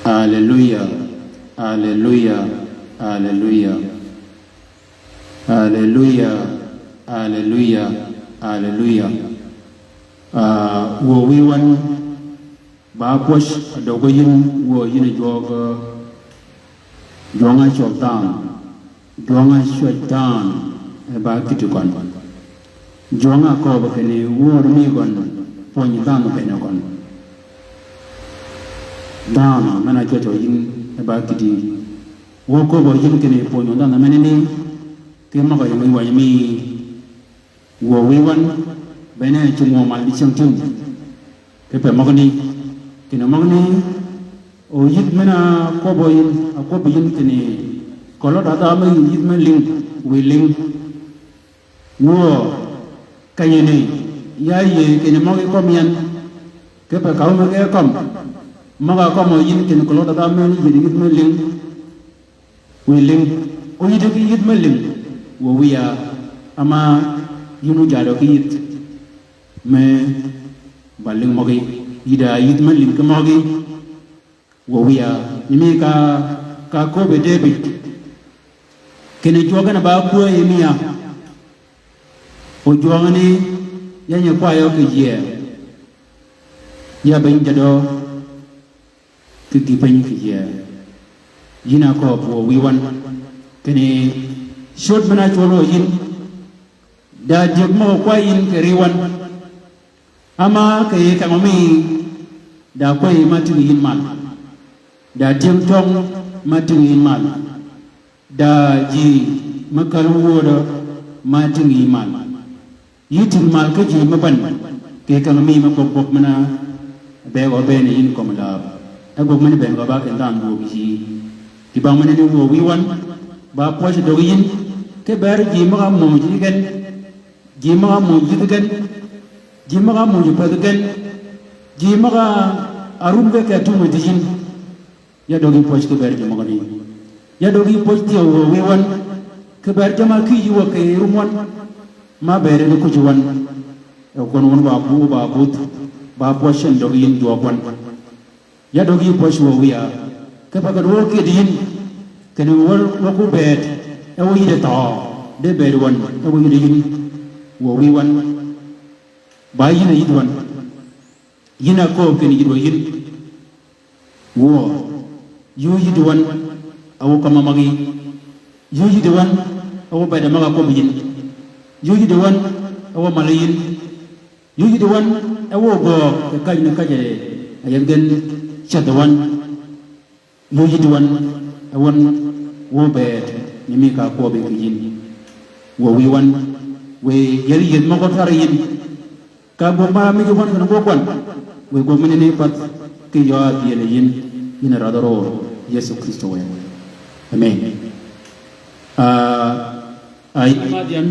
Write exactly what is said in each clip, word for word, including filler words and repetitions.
Aleluya, aleluya, aleluya. Aleluya, aleluya, aleluya. Ah, wuö wïy wøn, ba pwøj a døg yïn, wuö yïn a jwøøg, jwøng-a cwøg dhanhø, jwøng-a cwøj dhanhø, e ba kïti gøn. Jwøng-a kööb kinni wuö mi gøn, pwönyi dhanhø kinni gøn. Dhanhø men-a cwøjjø yïn, e ba kïti. Wuö kööbø yïn kinni pwönyi dhanhø menani, ki møg-a ying wänyi mi wuö wïy wøn, bene cingwø mal di cyängtïm. Kipe møgani, kinni møgani, o yïdh men-a kwøbbø yïn, a kwøbbi yïn kinni, kelø da dha me yïdh me lïng, wïy lïng. Wuö, kenyani, ya yïëy kinni møg-a kømmi yan, kipe kaw me ge kømm, møg-a kømmø yïn kinni kelø da dha me yïdh yïdh me lïng. Wïy lïng, o yïdhi ki yïdh me lïng, wuö wïya, ama yïn ójadø ki yïdh me ba lïng møgí, yïdha yïdh me lïng ki møgí, wuö wïya, ni mi ka, ka köbbi Debïd, kinni jwøk gen ba kwäyi mi ya, o jwøngani, ya nyi kwayø kì yie, ya beny jadø, kì gï piny kì yie. Yïn a kööb wuö wïy wøn. Kinni cwöd men-a cwøl wø yïn. Da dyëg møg-a kwäy yïn kì riw wøn. Ama kì yi kengø mi da kwäy ma tïngi yïn mal. Da tyëng töng ma tïngi yïn mal. Da ji me käl wödø ma tïngi yïn mal. Yï tïng mal ki ji me bän, kì kang mi me gwøg gwøg men-a bëgg gø bënn yïn kömi läb. E gwøg men-a bënn gø ba kinni dhanhø gwøg ji. Kì bang men-a ni wuö wïy wøn, ba pwøj døg yïn, ki beri ji møg-a mönyi gen, ji møg-a mönyi yïdhi gen, ji møg-a mönyi pädhi gen, ji møg-a rum ge kì atum dï yïn. Ya døgi pwøj ki beri ji møgani. Ya døgi pwøj thyew wuö wïy wøn. Ki beri jama ki yï wø kì rum wøn. Ma beri ni kuji wøn. E kwøn wøn ba bu ba buth. Ba pwøj cen døgi yïn jwøk wøn. Ya døgi pwøj wuö wïya. Ki pa kid wuö kid yïn. Kinni wø, wø ku bëëd. E wø yïddi thøø. De bëëd wøn. E wø yïddi yïn. Wuö wïy wøn. Ba yïn a yïddi wøn. Yïn a kööb kinni yïddi wø yïn. Wuö, yï óyïddi wøn, a wø kømma møgí. Yï óyïddi wøn, a wø bëëd møg-a kwøbbi yïn. Yï óyïddi wøn, a wø mali yïn. Yï óyïddi wøn, a wø gøøg, kì käjji ni käjji, a yethi gen cädhi wøn. Yï óyïddi wøn, a wøn, wø bëëd, ni mi ka kwøbbi kì yïn. Wuö wïy wøn, wiy yel yïëdh møg-a tari yïn. Ka gwøg ma mi ji wøn kinni gwøg wøn. Wiy gwøg menani path ki yø a dhiel yïn, yïn a radh ror, Yëso Krïstø wë. Amen. Ah, ah, yï madh yan,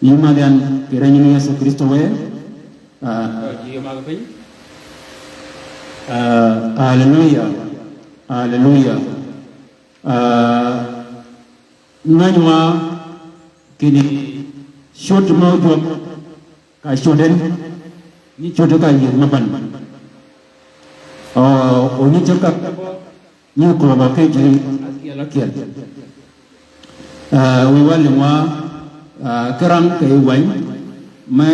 yï madh yan, kì ränyi ni Yëso Krïstø wë. Ah, yï madh piny. Ah, aleluya, aleluya. Ah, ngäny wa kinni cwöd mø jwøk, ka cwöd en, nyi cwöd ka yïëdh me bän. O, o nyi cwöd ka, nyi kööbø ki ji ákyel ákyel. Ah, wiy wa lïngwa, ah, ki rang kì yi wäny, me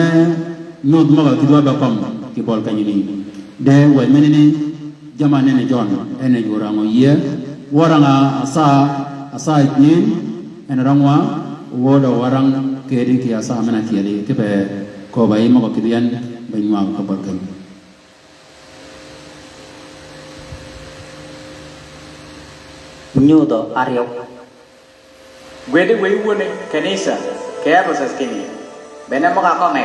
nyodh møg-a kïdhi wa be kømmi kì bøli kenyani. De wäny menani, jammani ni Jøn, en a ji orangø yie, wa rang-a asa, asa nin, en rang wa, wødø wa rang kedi kì asa men-a kyeli, kipe kööb-a yi møg-a kïdhi yan, be nywag ka bøli kenyi. Nyudhø áryew. Gwed wëy wun kanisa kì Epesøs kinni, bene møg-a kømmi,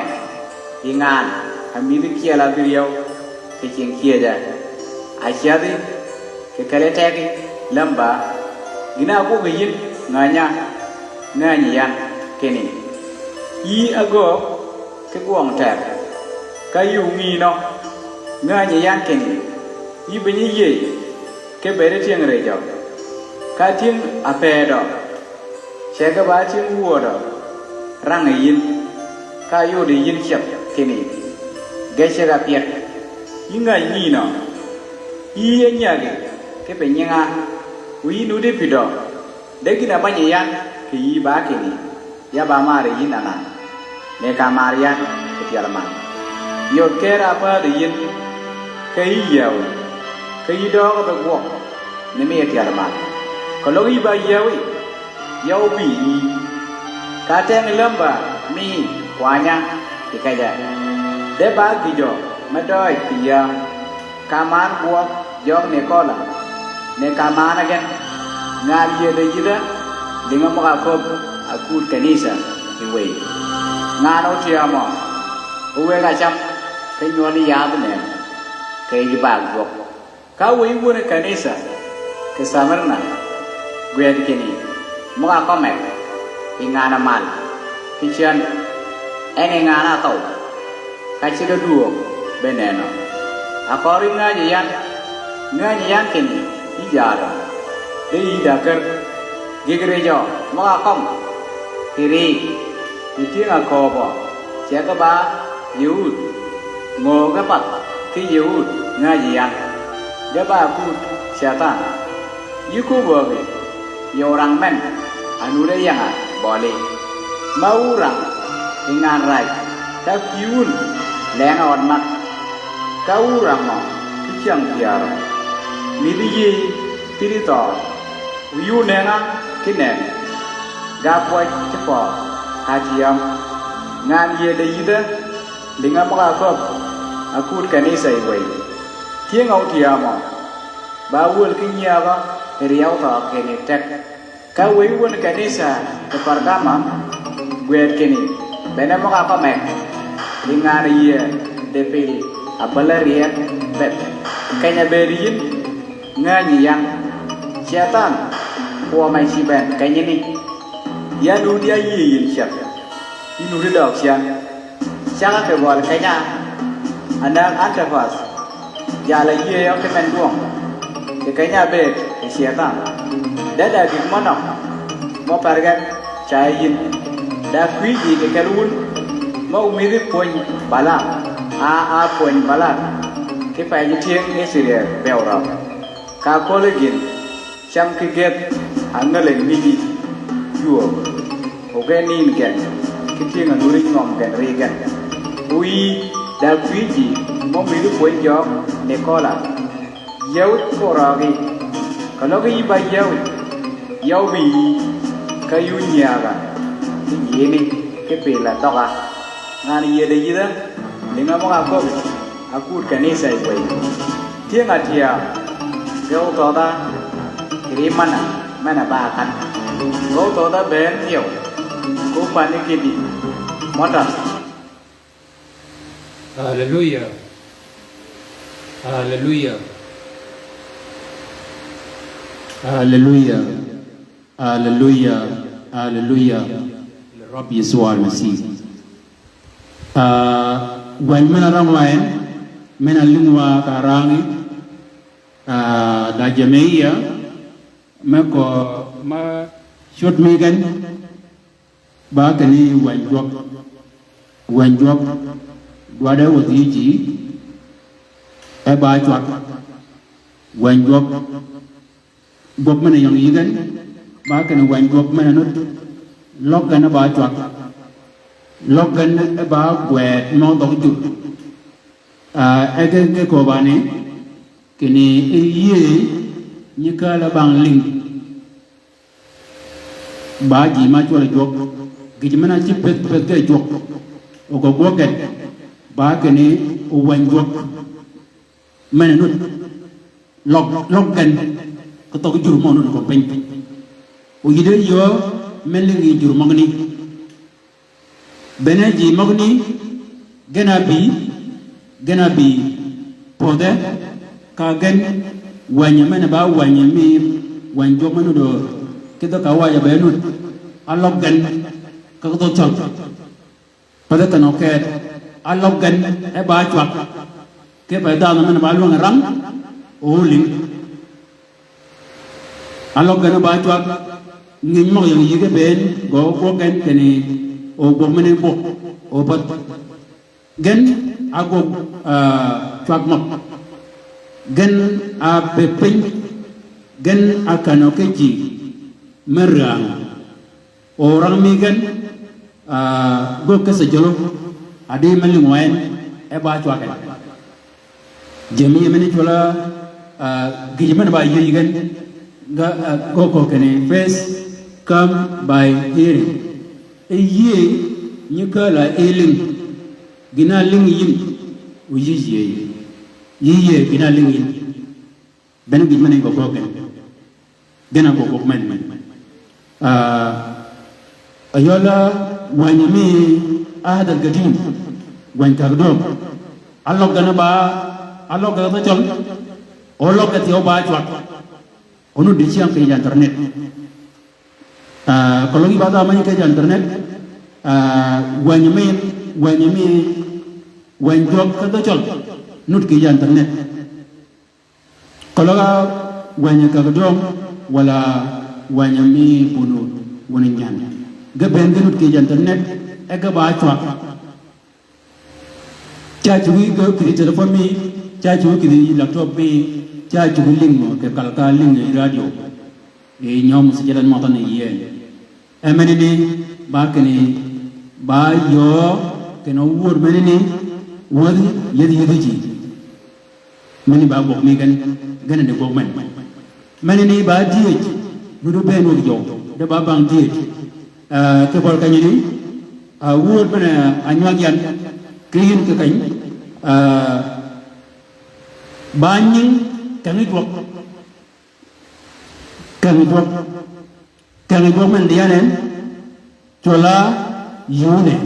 yi ngan, a mïdhi kyel ábïryew, kì cyëng cyëjø, a cyädhi, kì kelli teggi, lämba, gïn-a ágwøg yi yïn, ngänya, ngänyi yan, kinni, yï ágöög, ki gwøng teg, ka yï óngïnø, ngänyi yan kinni, yï bï nyi yiëy, ki bëëdi tyëng rëjø, ka tyëng apëëdø, ceggi ba tyëng wöödø, rang yi yïn, ka yod yi yïn cyäb kinni, ge ceg-a pyed, yï ngäny nyinø, yï ányägi, Kipe nyinga, wiyi nuddi pi dø, de gïn-a bänyi yan kì yï ba kinni, ya ba marri yïn anan, mi ka mar yan kì tyel man. Yod ker-a ápädhi yïn, ke yï yäwi, ke yï døøg be gwøg ni mi tyel man. Keløg yï ba yäwi, ya óbï yï. Ka teng lämba mi kwanya kì kejja, de ba gïjø me døøj kì yäng. Ka man gwøg jøg ni köla, ni ka man gen, ngan yïëdh-a yïdha, lïnga møg-a köbbi, akut kanisa, kì wëy. Ngan ótyäämø, ówëgg-a cam, ki nywøl yadh nënn, ke yij ba gwøg. Ka wëy wun kanisa, kì Samirna, gwed kinni, møg-a kømmi, kì ngan-a mal, kì cyän, en ngan-a thøw, ka ciddi dwöög be nënnø. Akøri ngänyi yan, ngänyi yan kinni, yï jaadø, de yï da kär, gïg rijø, møg-a kømmi, kì ri, kì tyëng-a kööbø, ceg ba, Yëwud, ngöög ge path, kì Yëwud, ngänyi yan, de ba kut, Catan, yï köbbi, yøw rang men, a nudd-a ying-a bøli. Ma wu rang, kì ngan raj, ka kwï wun, leng-a ød mag. Ka wu rangø, kì cyäng pyärø. Mïdhi yïëy, thïdhi thøø. Wiy wu nenga, kì nen. Ga pwøj, ki pøø, ka tyääm. Ngan yïëdh-a yïdha, lïnga møg-a köbbi, akut kanisa yi wëy. Tyëng-a ótyäämø. Ba wöl ki nyäägø, kì ryeu thøø kinni tek. Ka wëy wun kanisa kì Pergama, gwed kinni, bene møg-a kømmi, kì ngan-a yïëdh pil, apäl-a ryëg, beth. Keny-a bëëd yïn, ngänyi yan. Catan, kwøb-a cïb en kenyani. Ya nudd ya yïëy yïn ceth. Yï nudd døøg cyän. Cäg-a kì gøl keny-a, anäg Antipas, jal-a yïëyø ki men dwøng, kì keny-a bëëd kì Catan. De da gïg mø nøg, mø per gen, ca yïn. Da kwïy ji kì kel wun, møg-a mïdhi pwöny Balam, a, a pwöny Balak, ki pej tyëng Icrael bëw røg. Ka köli gïn, cam ki geth, a ngäl-a ngïj yï, jwöög. O gen nïn gen, ki tyëng-a nudd-a nywøm gen ri gen. O yï, da kwïy ji, mø mïdhi pwöny jøøg, Nikola. Yäwi ko røøgi, keløg yï ba yäwi, ya óbï yï, ka yï ónyäägà, ki yïëni, ki pil-a dhøg-a. Ngan yïëdh-a yïdha, lïnga møg-a köbbi, akut kanisa yi wëy. Tyëng-a tyääm, ge ódhødha, kì ri manna, men-a ba kan. Ge ódhødha bënn thyew, ko panni kiddi, mø tadh. Haleluya. Haleluya. Haleluya. Haleluya. Haleluya. Rab Yesu Almasi. Ah, wänyi men-a rangwa en, men-a lïngwa ka rangí, ah, da jameiya, me ko, ma cot mi gen, ba kinni wänyi jwøk. Wänyi jwøk. Dwaddi e wädhi ji. E ba cwag. Wänyi jwøk. Gwøb men-a ying yï gen, ba kinni wänyi gwøb men-a nud. Løg gen e ba cwag. Løg gen e ba gwed mø dhøg jur. Ah, e ge, ge köbani, kinni e yïëy nyi kääl-a bang lïng. Ba ji ma cwøl jwøk, gïj men-a cïb pëth pëth ge jwøk. O ge gwøg gen, ba kinni o wänyi jwøk. Men-a nud. Løg, løg gen, ki thøg jur mø nud ko piny. O yïddi yöö, men lïngi jur møgani. Bene ji møgani, gen a bï, gen a bï, pödhe, ka gen, wänyi men-a ba wänyi mi, wänyi jwøk men-a nudd, kidh ka waj-a be nud, a løg gen, ka kidh thøg. Pädhi kenø ket, a løg gen, e ba cwag, ki pa dhanhø men-a ba lwäng rang, o lïng. A løg gen e ba cwag, ngïny møg-a ying yï ge bënn, gø gwøg gen kinni, o gwøg men-a bwøg, o pädh. Gen a gwøg, ah, cwag møg. Gen a bëëd piny, Gen a känø ki ji me räng. O rang mi gen, ah, gø keth jølu, a di me lïngi wa en, e ba cwag en. Jemi men cwøl a, ah, gïj men ba yïëy gen, ga, ah, gø ko kinni, faith come by hearing. E yïëy nyi kääl a e lïng, gïn a lïngi yïn, o yï yïëy. Yï yïëy gïn a lïngi yïn. Bene gïj men-a yï gø gwøg gen. Gen a gø gwøg men. Ah, ayøl, ah, wänyi mi Ahad al Gadim, wänyi kagdøøg. Aløg gen ba, aløg gen ba cøl. Oløg gen thyew ba cwag. Onu di cyäng kì yij internet. Ah, keløg yï ba dha meny kì yij internet. Ah, wänyi mi, wänyi mi, wänyi jwøk kedhø cøl. Nud kì yij internet. Keløg a wänyi kagdøøg, walà wänyi mi bunu wuni nyan. Ge bënn ge nud kì yij internet, e ge ba cwag. Ca cuggi ge kïdhi telephone mi, ca cuggi kïdhi laptop mi, ca cuggi lïngi kì kal ka lïngi radio. E nyøm si jelen møthan yi en. E menani ba kinni, ba yöö kinni wud menani, wud yïdhi yïdhi ji. Meni ba gwøg mi gen, gen a di gwøg men. Menani ba dyëj, nuti bënn wëggi jøw, de ba bang dyëj. Ah, kì bøli kenyani, ah, wud men-a nywag yan, kì yïn kì keny, ah, ba nying kengi jwøk. Kengi jwøk. Kengi jwøk men di yan en, cwøl a yï wun en.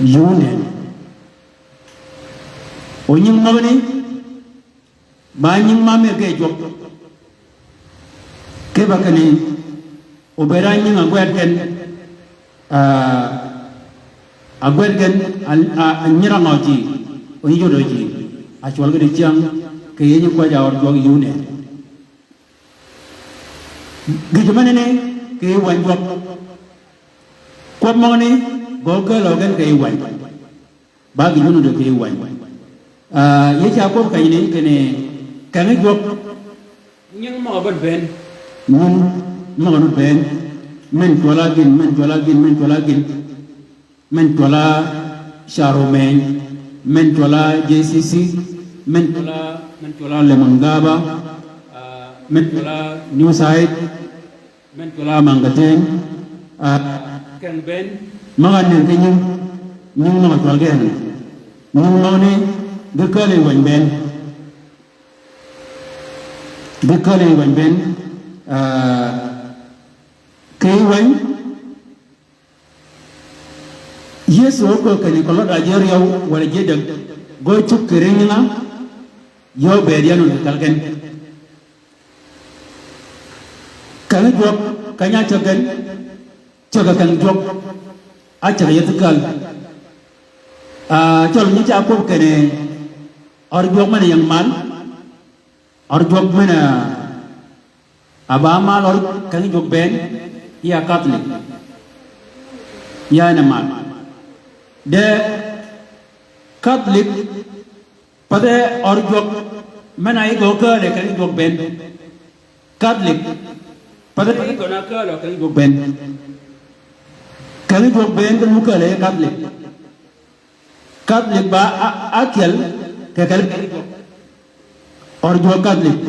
Yï wun en. O nying møgani, ba nying ma me ge jwøk. Kì ba kinni, obed a nying agwed gen, ah, agwed gen, a, a, a nyirang ø ji, o nyi jod ø ji, a cwøl ge di cyäng, kì yij nyi kwäj a ød jwøk yï wun en. Gïj menani, kì wänyi jwøk. Kwøb møgani, gø kälø gen kì wänyi. Ba gïj men-a nuti kì wänyi. Ah, yij ca kwøb kenyani kinni, kengi jwøk. Nying møg-a bad bënn. Nying møg-a nud bënn. Men cwøl a gïn, men cwøl a gïn, men cwøl a gïn. Men cwøl a Charomeny, men cwøl a J C C, men cwøl a, men cwøl a Lemon Gaba, ah, men cwøl a New Site, men cwøl a Mangateng, ah, keng bënn. Møg-a nëngi ki nying, nying møg-a cwøl gen. Nying møgani, ge kääl yi wänyi bënn. Ge kääl yi wänyi bënn, ah, kì wänyi, Yëso óköög kinni keløg da ji áryew walà ji ádäg, gø cuggi kì ri nying-a, yø bëëd yan wun kì kal gen. Kengi jwøk, keny-a ácäg gen, cäg-a kengi jwøk, ácäg yethi kääl. Ah, cøl nyi ca kwøb kinni, ør jwøk men-a ying mal, ør jwøk men-a, a ba mal ør kengi jwøk bënn, ya Catholic. Ya en a mal. De Catholic, path e ør jwøk men-a yï gø kääl e kengi jwøk bënn. Catholic, path e yï gø na kääl e kengi jwøk bënn. Kengi jwøk bënn gen wun kääl e Catholic. Catholic ba a, ákyel kì kelli kengi jwøk. Ør jwøk Catholic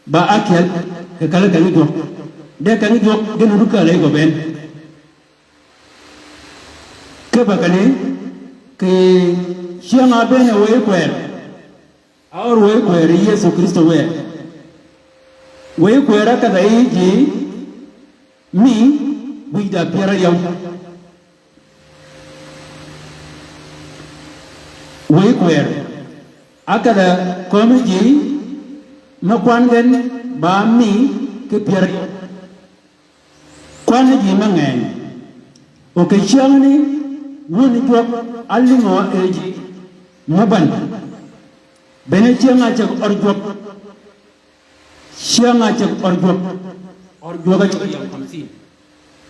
ba ákyel kì kelli kengi jwøk. De kengi jwøk gen wun kääl e gø bënn. Kipe kinni, kì cyäng-a ábëën wëy kwër. A ör wëy kwër Yëso Krïstö wë. Wëy kwër ákedh-a yi ji mi wïj da pyär áryew. Wëy kwër ákedh-a kömi ji me kwan gen ba mi ki pyär áryew. Kwan ji me ngeny. O kì cyängani wun jwøk álïngø e ji mø bän. Bene cyäng-a ácäg ør jwøk. Cyäng-a ácäg ør jwøk. Ør jwøk ácäg yam kamsin.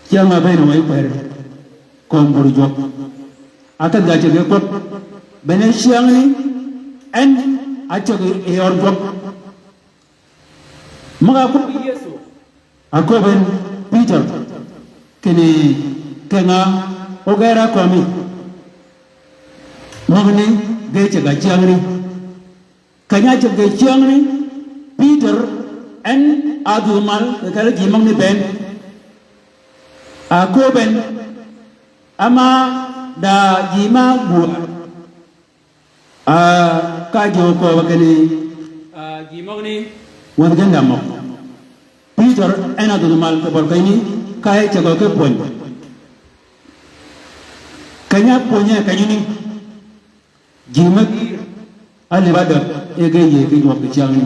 Cyäng-a ábëën wëy kwër kömi bur jwøk. Ákedh ga ácäg e kwøb. Bene cyängani en ácäg e ør jwøk. Møg-a áköbbi Yëso, áköbbi en Pïtør, kinni kenga óger-a ákömmi. Møgani ge ceg-a cyängani. Keny-a ceg-a cyängani, Pïtør en a dhudh mal kì kelli ji møgani bënn. Áköbbi en, áma da ji ma gwøg. A, ka ji ókööbø kinni, a, ji møgani wäthi gen da møg. Pïtør en a dhudh mal kì bøl kenyani, ka e cegø ki pwöny. Keny-a pwönyi kenyani, ji me gïïr, álïb ádäg e ge yïëy ki jwøk kì cyängani.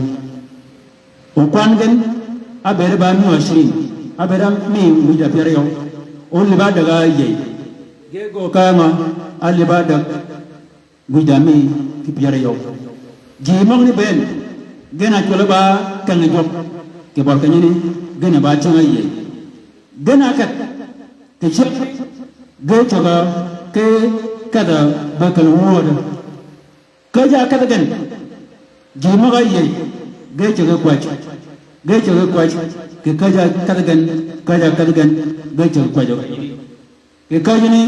O kwan gen, ábëëd ba miyo cïng, ábëëd ba miyo wïj da pyär áryew. O lïb ádäg a yïëy. Ge gø ka ngø, álïb ádäg wïj da mi ki pyär áryew. Ji møgani bënn, gen a cwøl ba kengi jwøk, kì bøl kenyani, gen a ba tyëng-a yïëy. Gen a kedh, kì cyängani, ge cögg-a ki kedh-a be kelli wöödø. Käjj-a kedhi gen, ji møg-a yïëy, ge ceg-a kwäj, ge ceg-a kwäj, kì käjj-a kedhi gen, käjj-a kedhi gen, ge ceg-a kwäjø. Kì käjjani,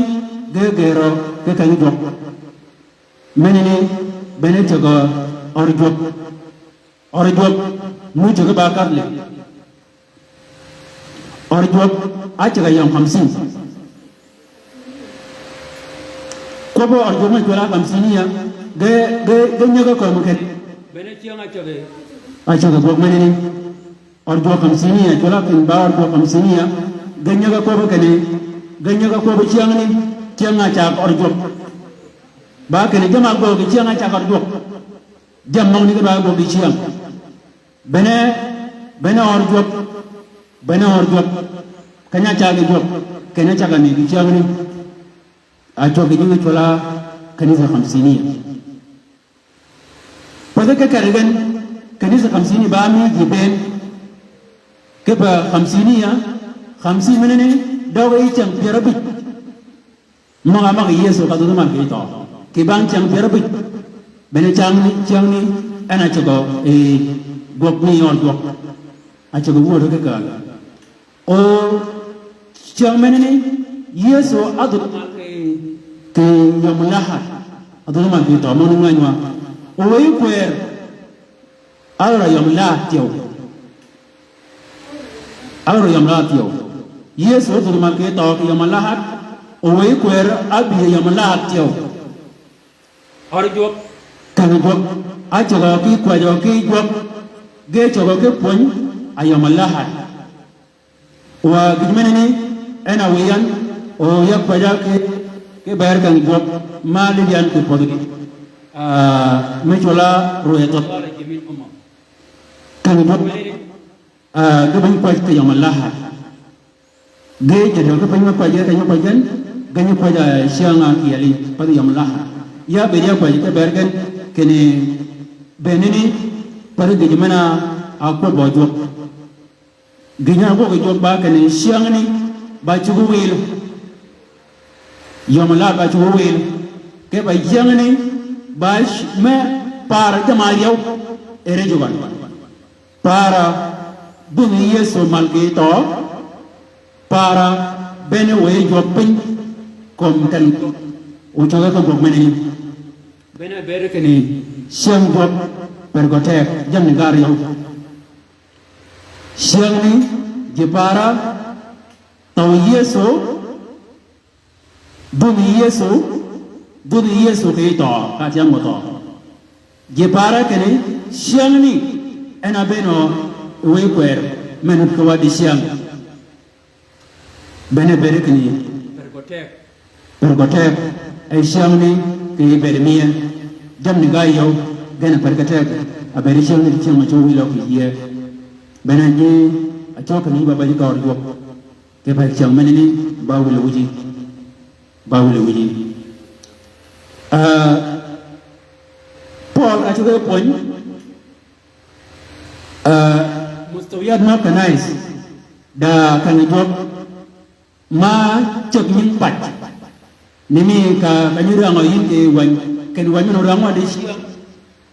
ge gërø, ge kenyi jwøk. Menani, bene ceg-a ør jwøk. Ør jwøk, mu ceg-a ba Catholic. Ør jwøk, a ceg-a yøm khamsin. Kwøbbø ør jwøk me cwøl-a khamsiniya, ge, ge, ge nyäg-a kömi kinni. Bene cyäng a ceg-a. A ceg-a gwøg menani. Ør jwøk khamsiniya, cwøl-a kinni ba ør jwøk khamsiniya, ge nyäg-a kwøbbø kinni, ge nyäg-a kwøbbø cyängani, cyäng-a cag ør jwøk. Ba kinni jamm-a gwøg cyäng-a cag ør jwøk. Jamm møgani ge ba gwøg cyäng. Bene, bene ør jwøk, bene ør jwøk, keny-a cagi jwøk, keny-a cag-a ni kì cyängani. A cwøg kì jing cwøl-a kanisa khamsiniya. Pathi ki kerri gen, kanisa khamsiniya ba mi ji bënn. Kipe khamsiniya, khamsin menani, døg yi cyäng pyär ábïj. Møg-a mägi Yëso ka dhudh mal kì thøø. Kì bang cyäng pyär ábïj. Bene cyängni, cyängni, en a ceg-a, e, gwøg mi ør jwøk. A ceg-a wöödø ki kääl. O cyäng menani, Yëso a dhudh mal kì, kì yøm lahad. A dhudh mal kì thøø, møn-a ngäny wa. O wëy kwër, Ára yøm lahad thyew. Ára yøm lahad thyew. Yëso dhudh mal kì thøø kì yøm lahad. O wëy kwër ábï yøm lahad thyew. Ør jwøk. Kengi jwøk. Á ceg-a ki kwäjjø ki jwøk. Ge ceg-a ki pwöny a yøm lahad. Wa gïj menani, en a wiy yan, o ya kwäjja ki, ki bër kengi jwøk, ma lïdhi yan kì pödhi gï. Ah, me cwøl-a rwëy thøø. Kengi jwøk menani, ah, ge beny kwäjji kì yøm lahad. Ge jadø ge beny me kwäjji kì yøm kwäjji gen, ge nyi kwäjji cyäng-a kì yelli, pathi yøm lahad. Ya bëëd ya kwäjji ki bër gen, kinni bënani, pathi gïj men-a kwøbbø jwøk. Gïn-a ágwøg jwøk ba kinni cyängni ba cuggi wil. Yøm lahad ba cuggi wil. Kipe cyängni ba c-, me para jamm-a áryeu. Ere jwøk-a. Para dhuni Yëso mal kì thøø. Para bene wëy jwøk piny. Kömi ken. O cuggi ki gwøg menani. Bene bëëd kinni cyäng jwøk per gø teg. Jammì ga áryeu. Cyängni, ji para, thøw Yëso, dhuni Yëso, dhuni Yëso kì thøø, ka tyam mø thøø. Ji para kinni, cyängni, en a bënn-a wëy kwër, me nud ki wa dicyäng. Bene bëëd kinni. Per gø teg. Per gø teg, e cyängni, kì bëëd miye. Jammì ga áryeu, gen a per gø teg, a bëëd cyängni, cyäng ma cuggi wil øg kì yie. Bene nyi, a cuggi kinni ba bany ka ør jwøk. Kipe cyäng menani, ba wil wïji. Ba wil wïji. Ah, Pøøl ka cuggi pwöny, ah, mustawiyat me kanais, da kengi jwøk, ma ceg nying pac. Ni mi ka, ka nyi rangø yin kì wäny, kinni wäny men-a rangø dicyäng.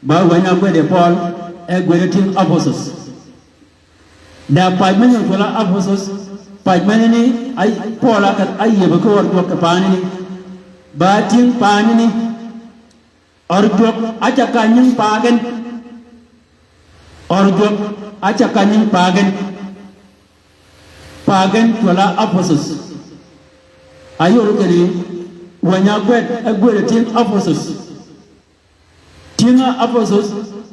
Ba wäny-a ágwed yi Pøøl, e gwed yi tyëng Ephesus. Da pac me nyi cwøl-a Ephesus, pac menani, ay, Pøøl a ka, áyïëbø ki ørjwøk kì paanani. Ba tyëng paanani. Ørjwøk áceg ka nying paa gen. Ørjwøk áceg ka nying paa gen. Paa gen cwøl-a Ephesus. Ayod kinni, wänyi ágwed, ágwed tyëng Ephesus. Tyëng-a Ephesus,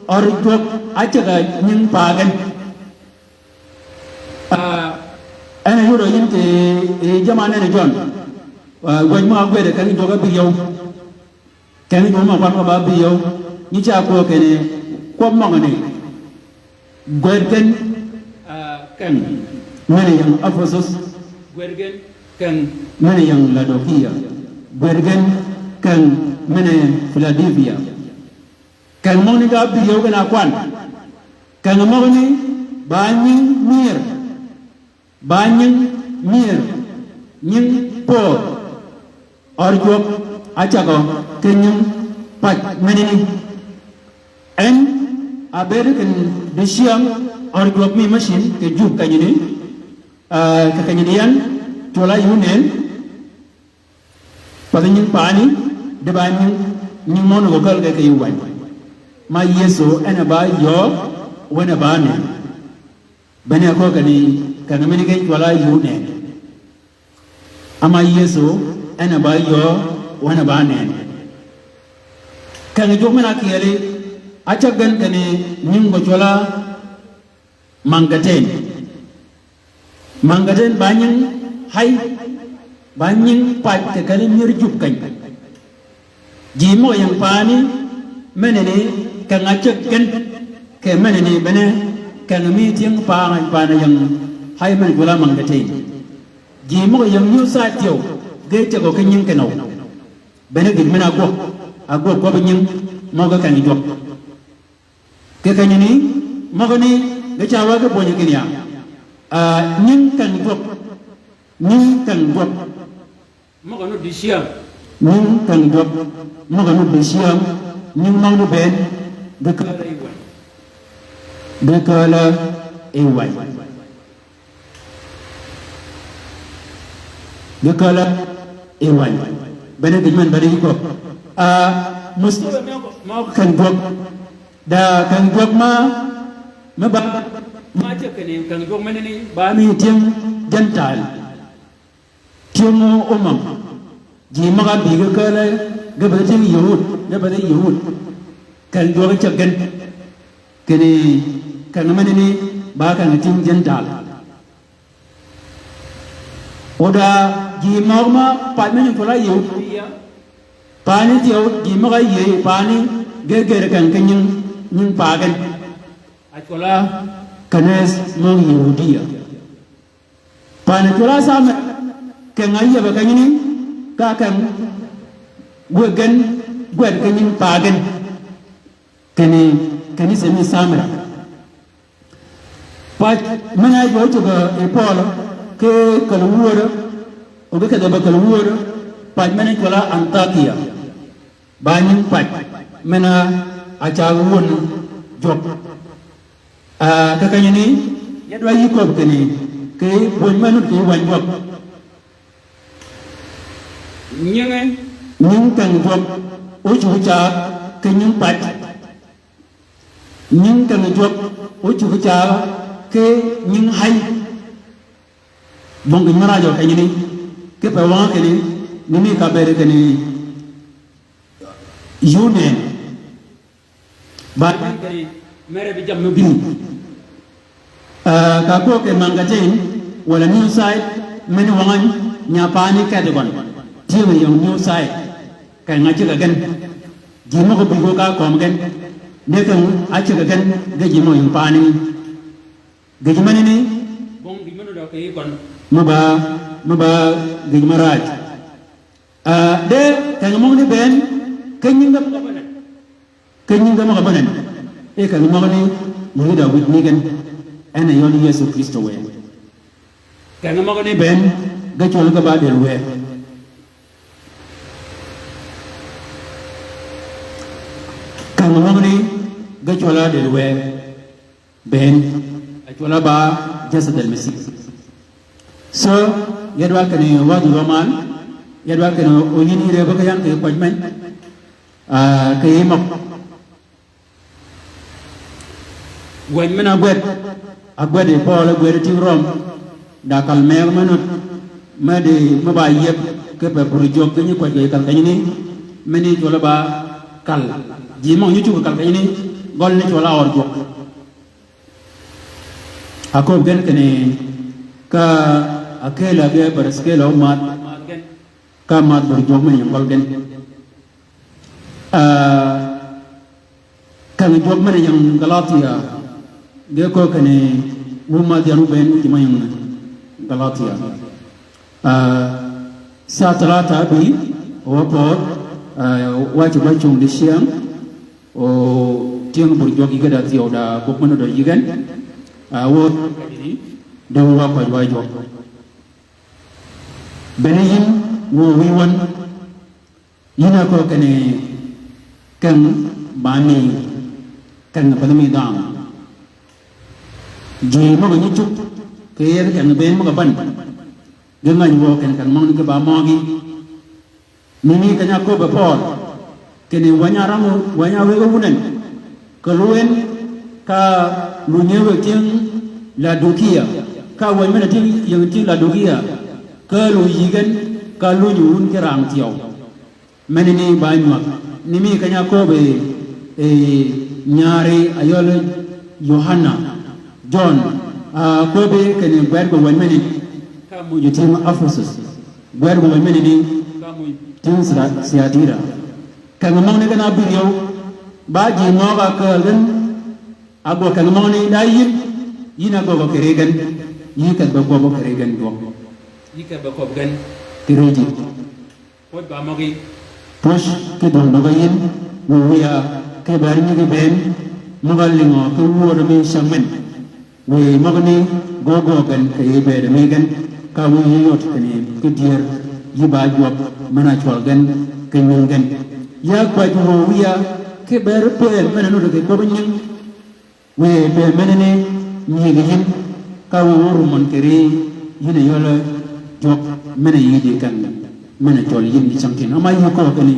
ørjwøk áceg ka nying paa gen. Ah, en a yodø yïn kì, eh, jaman en a Jøn. Ah, gwäj mø-a ágwëd kenni jwøk ábïryew. Kenni jwøk mø-a kwan kì ba ábïryew. Nyi ca kwøb kinni, kwøb møgani. Gwed gen, ah, keng men-a ying Ephesus. Gwed gen keng men a ying Laodikia. Gwed gen keng men a Philadelphia. Keng møgani ka ábïryew gen a kwan. Keng møgani ba nying myër. Ba nying myër. Nying pöör. Ørjwøk ácagø ki nying pac menani. En a bëëd kì dicïäng ørjwøk mi mø cïn kì jub kenyani. Ah, kì kenyani yan, cwøl-a yï ónën. Path nying paani, di ba nying, nying møn gø käl ge kì yï wäny. Ma Yëso en a ba yöö, wen a ba nënn. Bene a köög kinni, keng mini gen cwøl-a yï ónën. Ama Yëso en a ba yöö, wen a ba nënn. Keng jwøk men-a ákyeli, ácäg gen kinni nying gø cwøl-a Manggaten. Manggaten ba nying hay, ba nying pac kì kelli myër jub keny. Ji møg-a ying paani, menani keng-a ácäg gen, kì menani bene keng mi tyëng paani, paani ying hay men cwøl-a Manggaten. Ji møg-a ying nyuth sa thyew, ge cägø ki nying kinøw. Bene gïj men-a ágwøg, ágwøg kwøbbi nying møg-a keng jwøk. Kì kenyani, møgani, ge ca wa ge bwønyi kinni ya. Ah, nying keng jwøk. Nying keng jwøk. Møg-a nu dicïäng. Nying keng jwøk. Møg-a nu dicïäng. Nying møgani bënn. Ge kääl-a yi wäny. Ge kääl-a yi wäny. Ge kääl-a yi wäny. Bene gïj men bene yi köbb. Ah, mø-, mø keng jwøk. Da keng jwøk ma, me ba, ma ceg kinni keng jwøk menani, ba mi tyëng Gentile. Tyëng Umam. Ji møg-a bï ge kääl-a, ge bene tyëng Yahud, ge bene Yahud. Keng jwøk ceg gen. Kinni, keng menani, ba keng tyëng Gentile. O da ji møg-a pac me nyi cwøl-a yï ódï ya. Paani thyew ji møg-a yïëy paani ge gër keng ki nying, nying paa gen. A cwøl-a kenith mø Yahudiya. Paani cwøl-a Samira keng-a áyïëbø kenyani ka keng gwëg gen gwed ki nying paa gen. Kinni, kinni kenise mi Samira. Pac men-a ájwøø ócugø yi Pøøl ki käl wöödø, o ge kedhi be käl wöödø, pac men-a cwøl-a Antiokia. Ba nying pac men-a ácag wön jwøk. Ah, kì kenyani, ya dwa yï köbbi kinni, kì pwönyi me nud kì yï wäny jwøk. Nyingi. Nying keng jwøk, ócuggi caa ki nying pac. Nying keng jwøk, ócuggi caa ki nying hay. Bong gïn mø rajø kenyani, kipe wøng kinni, ni mi ka bëëd kinni, yï ónën. Ba mere bi jammì gïn. Ah, ka köög kì Manggaten, walà New Site, men wøng-a nya paani kedhi gøn. Tyëng-a ying New Site, keng-a áceg gen. Ji møg-a bï gø ka kömi gen. Ni keng-a áceg gen, ge ji mø ying paani. Gïj menani, bong gïj men-a døøg kì yï gøn. Mø ba, mø ba gïj mø raj. Ah, de, keng møgani bënn, ki nyingi ge møg-a benen. Ki nyingi ge møg-a benen. E keng møgani, yï ge da wïj ni gen. En a yøl Yëso Krïstø wë. Keng møgani bënn, ge cwøl ge ba dël wë. Keng møgani, ge cwøl-a dël wë. Bënn, a cwøl-a ba Jazadel Mesi. So, ya dwar kinni wa dhur-a mal, ya dwar kinni o yïn yïre bø ki yan kì kwäj men, ah, kì yï møg. Wänyi men-a ágwed, ágwed yi Pøøl, ágwed yi tyëng Röm, da kal mëgg me nud, me di, me ba yieb, kipe bur jwøk ki nyi kwäj kì kal kenyani, meni cwøl ba kal. Ji møg nyi cuggi kal kenyani, gøl ni cwøl a ød jwøk. Aköbbi gen kinni ka ákëël-a ge Priskila ómadh, ka madh bur jwøk men-a ying gøl gen. Ah, keng jwøk men-a ying Galatia, ge köög kinni wu madh yan wu bënn ji me ying Galatia. Ah, sa talata ábï, wa pöör, ah, wa ceg ba cung dicyäng, o tyëng bur jwøk yï ge da thyew da bok men-a dø yï gen, ah, wø di wa kwäj wa jwøk. Bene yïn wø wïy wøn, yïn a köög kinni keng ba mi, keng ba mi dhanhø. Ji møg-a nyi cuggi kì yethi keng bënn møg-a bän, ge ngäny wø kinni keng møgani ge ba møgí. Ni mi keny-a áköbbi Pøøl kinni wänyi aram, wänyi awëggi wun en, kelø en ka lunyi wëggi tyëng Laodikia, ka wänyi men-a tyëng, ying tyëng Laodikia, ka lu yï gen, ka lunyi wun ki rang thyew. Menani ba nywag. Ni mi keny-a áköbbi, eh, nyari a yøl Yohana, Jøn, ah, köbbi kinni gwed gø wänyi menani ka muuj tyëng Ephesus. Gwed gø wänyi menani ka muuj tyëng Thia-, Thiatira. Keng møgani gen ábïryew, ba ji møg-a ákääl gen, a gwøg keng møgani da yïn, yïn a gwøg kì ri gen, yï kedh be gwøg kì ri gen jwøk. Yï kedh be köbbi gen kì ri ji. Pwøj ba møgí. Pwøj ki dwøng møg-a yïn, wu wiya, ki ber nyi ki bënn, møg-a lïngø ki wööd mi cäng men. Wiy møgani gø gø gen kì yij bëëd mi gen, ka wiy yod kinni ki dyër yï ba jwøk men-a cwøl gen ki nying gen. Ya kwäj wø wiya ki ber pëën men-a nuti kì kwøbbi nying. Wiy pëën menani nyïg yïn, ka wiy wø rumøn kì ri yïn a yøl jwøk men-a yïddi keng men-a cwøl yïn ki cängtïn. Ama yï köög kinni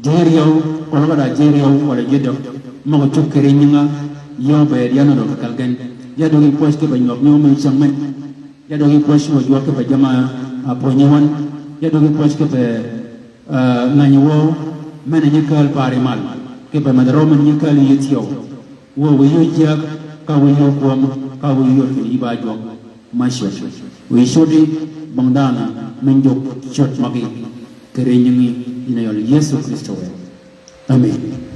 ji ryew, kolø ka da ji ryew, walà ji døg, møg-a cuggi kì ri nying-a, yø bëëd yan odø kì kal gen. Ya døgi pwøj kipe nywag nyø mi cäng men. Ya døgi pwøj kipe jwøk kipe jamm-a pwönyi wøn. Ya døgi pwøj kipe, ah, ngänyi wø, men-a nyi kääl pari mal. Kipe medh røw men-a nyi kääl yï thyew. Wø wiy yod jyääg, ka wiy yod kwøm, ka wiy yod kinni yï ba jwøk. Ma cwød. Wiy cwøddi, bong dhanhø, mi jwøk cwød møgí. Kì ri nyingi, yïn a yøl Yëso Krïstø wë. Amen.